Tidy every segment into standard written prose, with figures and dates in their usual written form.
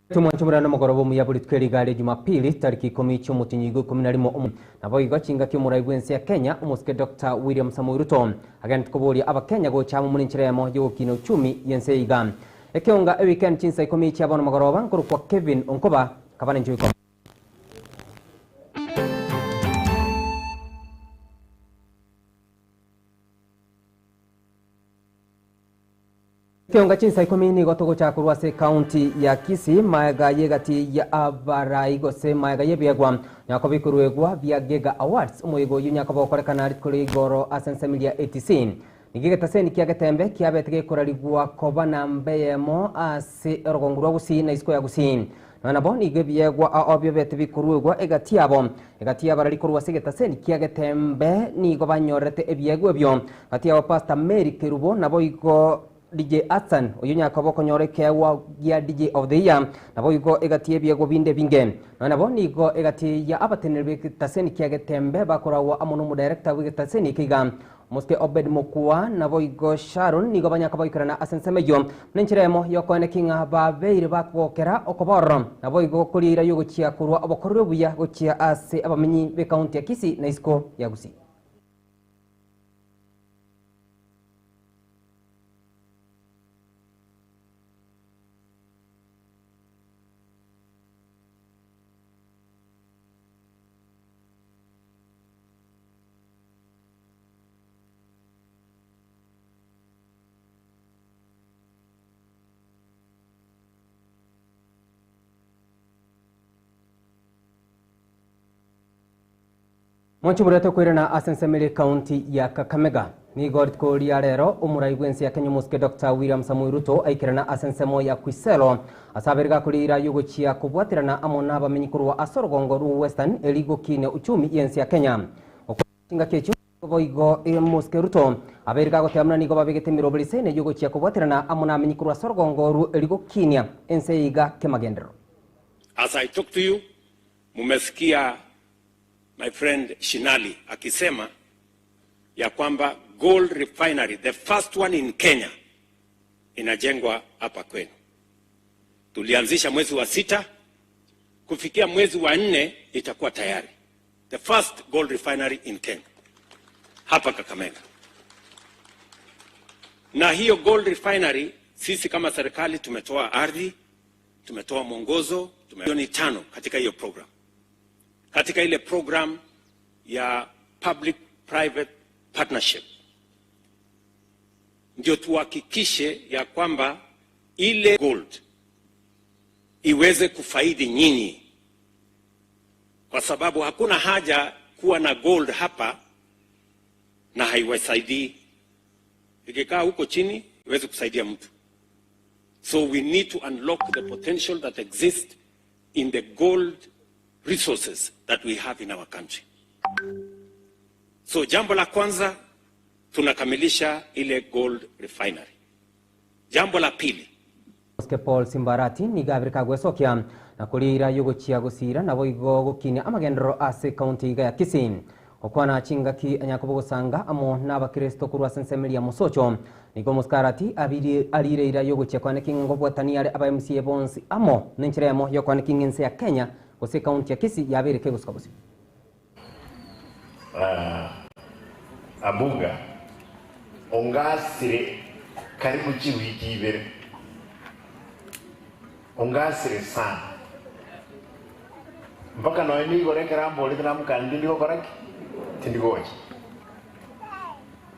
Tomwanche omorero nomogoroba omuya bore rituko eri iga ria Jumapili, tariki ikomi chi'omotienyi oigo ikomi na rimo omo. Naboigo chingaki omorai bw'ense ya Kenya, omosike Doctor William Samoei Ruto, agenderete koboria Abakenya gocha amo buna enchera eyemo y'ogokina uchumi y'ense eye iga. Ekeonga eweekend chinsa ikomi chia bono mogoroba nkorokwa Kevin Onkoba, kaba nenchwa ikomi. Ekeonga chinsa ikomi nigo togochaka korwa ase ekaunti ya Kisii maega y'egati ya abarai gose maega y'ebiegwa nyakoba ikoruegwa bia Gega Awards. Omoyega oyio nyakoba gokorekana rituko ria igoro ase ensemo ria ATC. Nigo egetaseni kia Getembe kiabete gekorarigwa koba namba eyemo ase orogongo rwa Gusii na isiko ya Gusii. Nonya nabo nigo ebiegwa ao biabete bikoruegwa egati yabo. Egati y'abarari korwa ase egetaseni kia Getembe nigo banyorete ebiegwa ebio. Gati yabo Pastor Mary Kerubo naboigo DJ Atsan oyio nyakoba okonyora ekeegwa gia DJ of the Year naboigo egati y'ebiegwa binde ebinge. Nonya nabo nigo egati ya abateneneri b'egetaseni kia Getembe bakoragwa amo n'omodirector bw'egetaseni eke iga Omosike Obed Mokua naboigo Sharon nigo banyaka bagoikerana ase ensemo eyio buna enchera eyemo y'okoeneki ng'a babeire bakogokera okoba ororo naboigo koria eira y'ogochia korwa obokoreri obuya gochia ase abamenyi b'ekaunti ya Kisii na isiko ya Gusii. Mwanche morete okoirana ase ensemo ere ekaunti ya Kakamega. Nigo rituko ria rero omorai bw'ense ya Kenya omosike Doctor William Samoei Ruto aikerana ase ensemo ya Khwisero ase abere gakorira y'ogochia kobwaterana amo nabamenyi korwa ase orogongo rwa Western eri gokinia uchumi y'ense ya Kenya. Chingaki echio boigo Mosike Ruto abeire gagoteba buna nigo babegete emeroberi ase y'ogochia kobwaterana amo namenyi korwa ase orogongo oru eri gokinia ense eye iga kemagenderero. As I talk to you, mumesikia my friend Shinali akisema ya kwamba gold refinery, the first one in Kenya, inajengwa hapa kwenu. Tulianzisha mwezi wa sita, kufikia mwezi wa nne itakuwa tayari. The first gold refinery in Kenya hapa Kakamega. Na hiyo gold refinery sisi kama serikali tumetoa ardhi, tumetoa mwongozo, milioni tano katika hiyo program, katika ile program ya public private partnership, ndio tuhakikishe ya kwamba ile gold iweze kufaidi nyinyi kwa sababu hakuna haja kuwa na gold hapa na haiwasaidii. Ikikaa huko chini iweze kusaidia mtu. So we need to unlock the potential that exists in the gold resources that we have in our country. So jambo la kwanza tunakamilisha ile gold refinery. Jambo la pili Mosike Paul Simbarati nigo abere kagwesokia na koria eira y'ogochia gosiira naboigo gokinia amagenderero ase ekaunti iga ya Kisii. Gokwana chingaki anyakoba ogosanga amo n'abakeresito korwa ase ensemo eria ya Mosocho. Nigo Omosike Arati abirie ariire eira y'ogochia koaneki ng'a ngobwatania are aba MCA bonsi amo nenchera eyemo y'okoaneki ng'a ense ya Kenya gose ekaunti ya Kisii yabeire kegosuka bosio. Abuga, ongasire karibu chiwiki ibere, ongasire sana mpaka nonya niigoro ekero amborete namokania tindi gokora ki? Tindi gocha,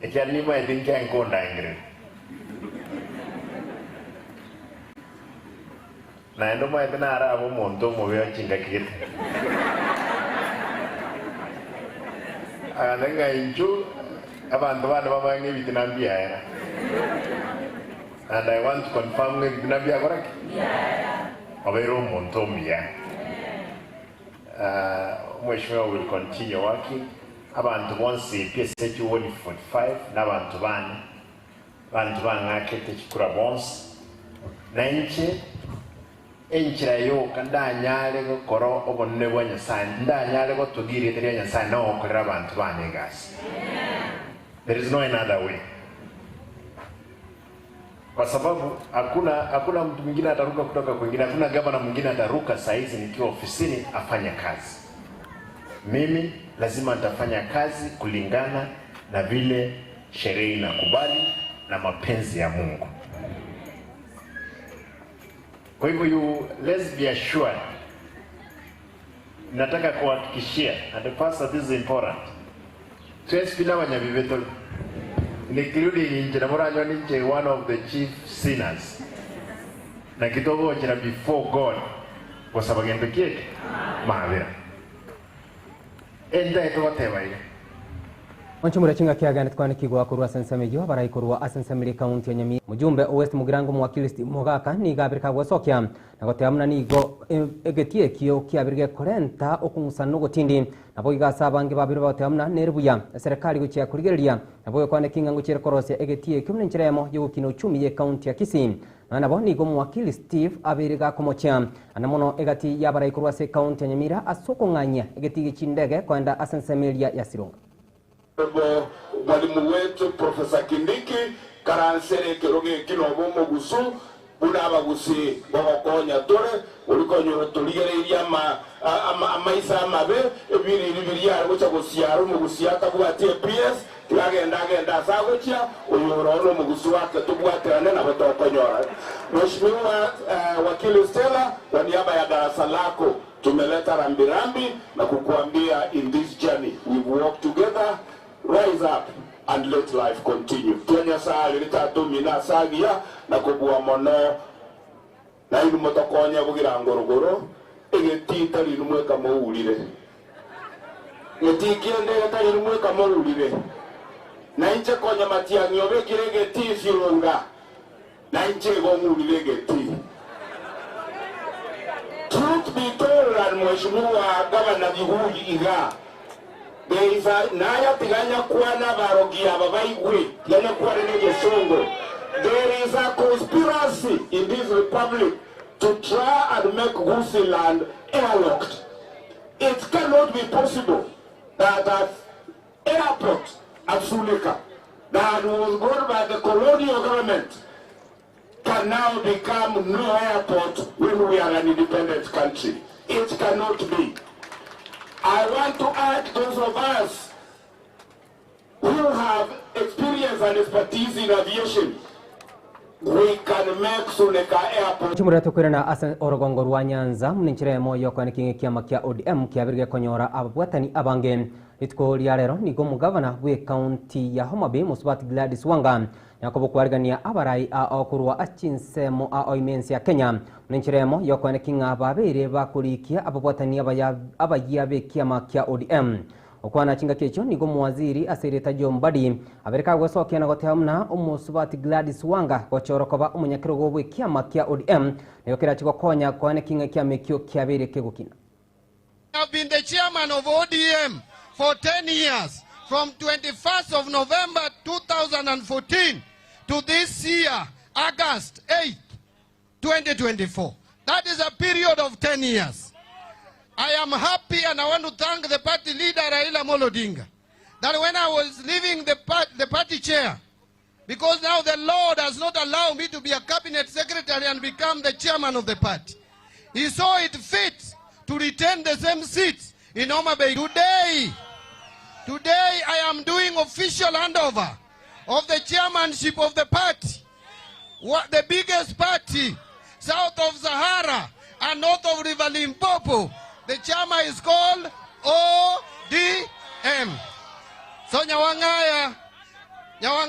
ekiagera nimaete nkiaye nkondangereria. Naende omanyete narabe omonto omobe o chingaki gete. Agantebia ng'a inchuo abanto bande bamanye ng'a ebitina mbiaera. And I want to confirm ng'a ebitina mbiakora ki? Obeire omonto omuya. Omweshimiwa will continue working. Abanto bonsi pi ase chiwodi 45 na abanto bane. Abanto bang'akete chikura bonsi, na inche enchera yoka ndanyare gokora obonene bwa Nyasae, ndanyare gotogia erieta ria Nyasae nogokorera abanto bane egasi. There is no another way. Kwa sababu hakuna hakuna mtu mwingine ataruka kutoka kwingine, hakuna gavana mwingine ataruka saa hizi nikiwa ofisini afanye kazi. Mimi lazima nitafanya kazi kulingana na vile sheria inakubali na mapenzi ya Mungu. Kwa hivyo you let's be assured, nataka kuhakikishia and the pastor, this is important twesipina abanyabibeto including inche namoranywa ninche one of the chief sinners na kitogochera before God gosaba gento kieke mabera enda etogoteba iga. Onchumura chinga kiagane twanikigwa korwa ase ensemo eyio abaraikorwa ase ensemo ere ekaunti ya Nyamira. Mujumbe o West Mugirango Mwakili Steve Mogaka nigo abere kagwesokia na goteba buna nigo egetie ekio kiabere gekorenta okong'usana na ogotindi. Nabo iga ase abange babere bagoteba buna nere buya eserekari gochia korigereria nabo gekwane ki ng'a ngochia ere korosia egetie ekio buna enchera eyemo yogokina uchumi ye ekaunti ya Kisii. Nonya nabo nigo Mwakili Steve abeire gakomochia ande mono egati y'abaraikorwa ase ekaunti ya Nyamira ase okong'anyia egetii gie chindege koenda ase ensemo eria ya Sironga. Bo mwalimu wetu Professor Kindiki karansere ekerogo eki nobe omogusu buna abagusi bogokonya tore ori konyora torigereirie ama amaiso amabe ebiriri biria are gocha gosiara omogusi atabwati eps tiga agende agende ase agochia oyo oro nomogusu wake tobwaterane nabo tokonyora Mheshimiwa Wakili Stella kwa niaba ya darasa lako tumeleta rambirambi na kukuambia in this journey we've walked together rise up and let life continue. Tia Nyasaye riria tata omino ase agiya na kobua mono nainwe motokonye bogira ngorogoro egetii tari inwe mweka mourire getii kiende getari inwe mweka mourire na inche konya matiang'i obekire egetii sironga na inche igo ng'urire egetii. Truth be told and Mheshimiwa Governor Gigugi iga there is a naya tiga nyakwane abarogi aba baigwe tiga nyakwane ne egesongo there is a conspiracy in this republic to try and make Gusiiland airlocked. It cannot be possible that at airport at Sulika that was brought by the colonial government can now become no airport when we are an independent country. It cannot be. I want to urge those of us who have experience and expertise in aviation, we can make Suleka Airport. Chimurera tokoirana ase orogongo rwa Nyanza buna enchera eyemo yokoena eking'e ekiama kia ODM kiabeire gekonyora ababwatani abange. Rituko ria rero nigo omogavana bw'ecounty ya Homa Bay Mosubati Gladys Wanga Yakobo kwarigania abarai ao korwa ase chinsemo ao ime ense ya Kenya, buna enchera eyemo y'okoeneki ng'a babeire bakorikia ababwatani abaya abayia b'ekiama kia ODM. Okwana chingaki echio nigo omowaziri ase erieta John Mbadi abere kagwesokia na goteba buna omosubati Gladys Wanga gochorwa koba omonyakerogo bw'ekiama kia ODM nigo kerache gokonya koeneki ng'a ekiama ekio kiabeire kegokina. I've been the chairman of ODM for 10 years from 21st of November 2014 to this year, August 8th, 2024. That is a period of 10 years. I am happy and I want to thank the party leader Raila Amolo Odinga that when I was leaving the, the party chair, because now the law does not allow me to be a cabinet secretary and become the chairman of the party. He saw it fit to retain the same seat in Homa Bay. Today, today I am doing official handover of the chairmanship of the party, what, the biggest party south of Sahara and north of River Limpopo. The chairman is called ODM. So Nyawang'aya, Nyawang'aya.